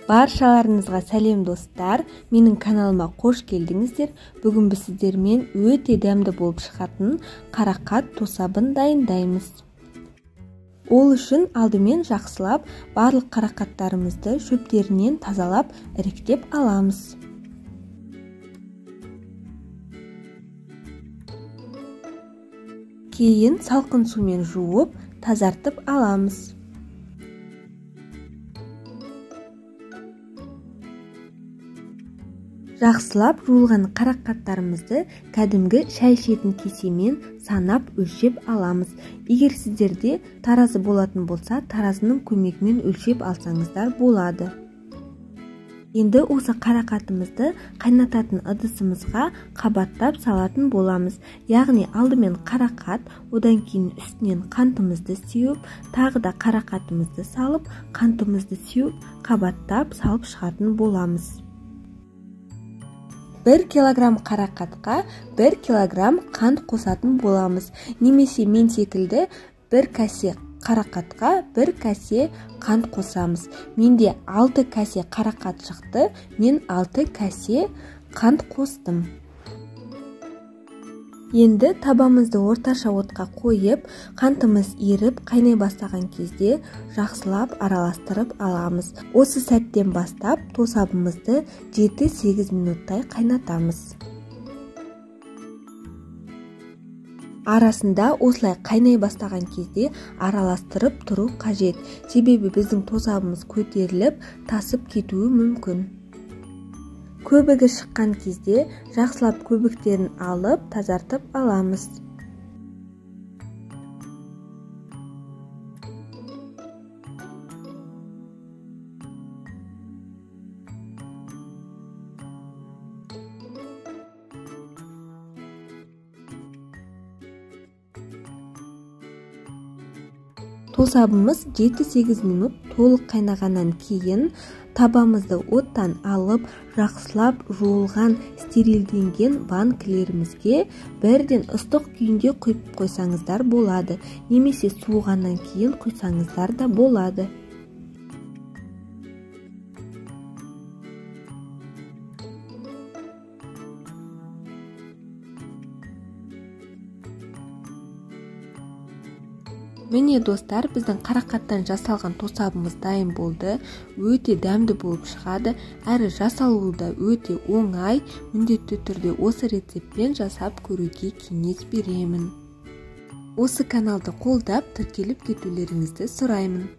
Баршаларыңызға сәлем достар, менің каналыма қош келдіңіздер. Бүгін біз сіздермен өте дәмді болып шығатын қарақат тосабын дайындаймыз. Ол үшін алдымен жақсылап барлық қарақаттарымызды шөптерінен тазалап іріктеп аламыз. Кейін салқын сумен жуып, тазартып аламыз. Жақсылап жуылған қарақаттарымызды кәдімгі шай ішетін кесемен санап өлшеп аламыз. Егер сіздерде таразы болатын болса, таразының көмегімен өлшеп алсаңыздар болады. Енді осы қарақатымызды қайнататын ыдысымызға қабаттап салатын боламыз. Яғни алдымен қарақат, одан кейін үстінен қантымызды сеуіп, тағы да қарақатымызды салып, қантымызды сеуіп, қабаттап салып шығатын боламыз. 1 килограмм қарақатқа 1 килограмм қант қосатын боламыз. Немесе мен секілді 1 кәсе қарақатқа 1 кәсе қант қосамыз. Менде 6 кәсе қарақат шықты, мен 6 кәсе қант қостым. Енді табамызды орташа отқа қойып, қантымыз еріп қайнай бастаған кезде жақсылап араластырып аламыз. Осы сәттен бастап тосабымызды 7-8 минуттай қайнатамыз. Арасында осылай қайнай бастаған кезде араластырып тұру қажет. Себебі біздің тосабымыз көтеріліп, тасып кетуі мүмкін. Көбігі шыққан кезде жақсылап көбіктерін алып, тазартып аламыз. Тосабымыз 7-8 минут толық қайнағаннан кейін табамызды оттан алып, жақсылап жуылған стерилденген банкілерімізге бірден ыстық күйінде құйып қойсаңыздар болады, немесе суығаннан кейін құйсаңыздар да болады. Міне достар, біздің қарақаттан жасалған тосабымыз дайын болды. Өте дәмді болып шығады, әрі жасалуы да өте оңай. Міндетті түрде осы рецептпен жасап көруге кеңес беремін. Осы каналды қолдап, тіркеліп кетулеріңізді сұраймын.